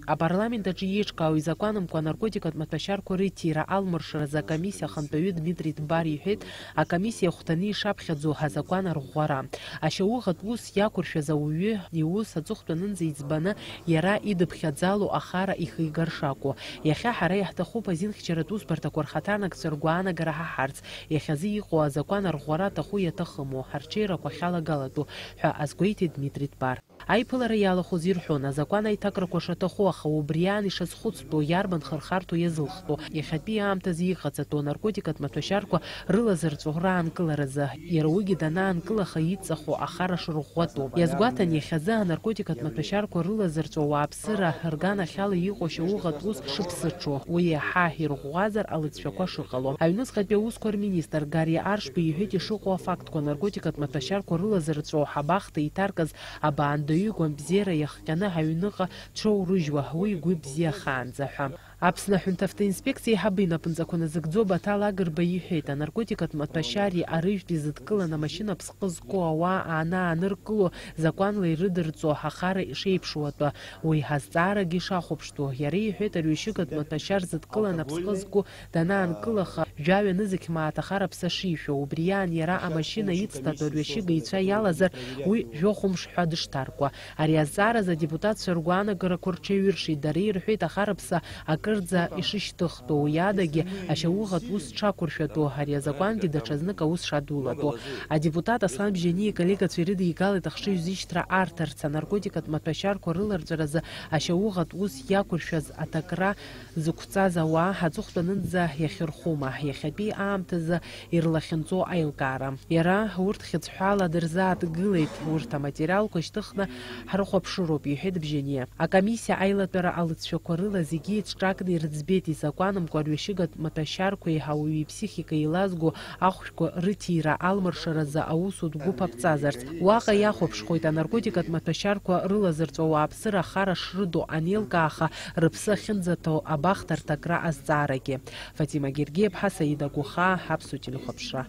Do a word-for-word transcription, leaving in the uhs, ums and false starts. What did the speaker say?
Апарламент аҿы еиҿкаау изакәанымкәа анаркотикатә маҭәашьарқәа рыҭира алмыршаразы акомиссиа ахантәаҩы Дмитри Дбар иҳәеит, акомиссиа ахәҭаны ишаԥхьаӡо азакәан арӷәӷәара. Ашьауӷатә ус иақәыршәаз ауаҩы иус аҵыхәтәанынӡа иӡбаны иара идыԥхьаӡало ахара ихигар шакәу. Иахьа ҳара иаҳҭахуп азинхьчаратә усбарҭақәа рхаҭарнакцәа ргәаанагара ҳаҳарц, иахьазы иҟоу азакәан арӷәӷәара аҭаху иаҭахыму, ҳарҽеирақәа ахьалагалатәу, ҳәа азгәеиҭеит Дмитри Дбар. Аиԥылара иалахәыз ирҳәон, азакәан аиҭакрақәа шаҭаху, аха убри аан ишазхәыцтәу, иарбан хырхарҭоу иазылхтәу, иахьатәи аамҭазы иҟаҵатәу анаркотикатә маҭәашьарқәа рылазырҵәо раанкыларазы, иара уигьы данаанкылаха иҵахо ахара шырӷәӷәатәу. Иазгәаҭан иахьазы анаркотикатә маҭәашьарқәа рылазырҵәо ауааԥсыра рганахьала иҟоу шьауӷатә ус шыԥсыҽу, уи еиҳа ирӷәӷәазар алыҵшәақәа шыҟало. Аҩныҵҟатәи аусқәа рминистр Гари Аршба иҳәеит ишыҟоу афактқәа, анаркотикатә маҭәашьарқәа рылазырҵәо ҳабахҭа иҭаркыз абаандаҩы игәамбзиара иахҟьаны ҳаҩныҟа дшоурыжьуа, уи игәы бзиахаанӡа ҳәа. Аԥсны аҳәынҭавтоинспекциа аиҳабы инапынҵақәа назыгӡо Баҭал Агрба иҳәеит, анаркотикатә маҭәашьареи арыжәтәи зыдкыланы амашьына ԥсҟы зку ауаа анааныркыло, закәанла ирыдырҵо ахара ишеиԥшу атәы, уи азҵаарагьы ишахәаԥштәу. Иара иҳәеит, арҩашьыгатә маҭәашьар зыдкыланы аԥсҟы зку данаанкылаха, жәаҩа нызқь мааҭ ахараԥса шишәо, убри аан иара амашьына ицҭатәу арҩашьыга ицәа иалазар, уи жәохә мш ҳәа дышҭаркуа. Ари азҵааразы адепутатцәа ргәаанагарақәа рҽаҩыршеит, дара ирҳәеит ахараԥса акырӡа ишышьҭыхтәу, уи адагьы ашьауӷатә ус дшақәыршәатәу, ари азакәангьы даҽазнык аус шадулатәу. Адепутат Аслан Бжьаниа иколлегацәа ирыдигалеит ахшыҩзышьҭра арҭарц, анаркотикатә маҭәашьарқәа рыларҵәаразы ашьауӷатә ус иақәыршәаз аҭакра зықәҵаз ауаа аҵыхәтәанынӡа иахьырхәума, иахьатәи аамҭазы ирлахьынҵоу аилкаара. Иара урҭ хьыӡҳәала дырзааҭгылеит, урҭ аматериалқәа шьҭыхны ҳрыхәаԥшыроуп, иҳәеит Бжьаниа. Акомиссиа аилатәара алыҵшәақәа рыла зегьы еиҿҿакны ирыӡбеит, изакәанымкәа арҩашьыгатә маҭәашьарқәеи ауаҩы иԥсихика еилазго ахәшәқәа рыҭира алмыршаразы аусутә гәыԥ аԥҵазарц. Уаҟа иахәаԥшхоит анаркотикатә маҭәашьарқәа рылазырҵәо ауааԥсыра ахара шрыду анеилкааха, рыԥсы ахьынӡаҭоу абахҭа рҭакра азҵаарагьы. Фатима Гергиаԥҳа, Саида Гәыхаа, Аԥсуа телехәаԥшра.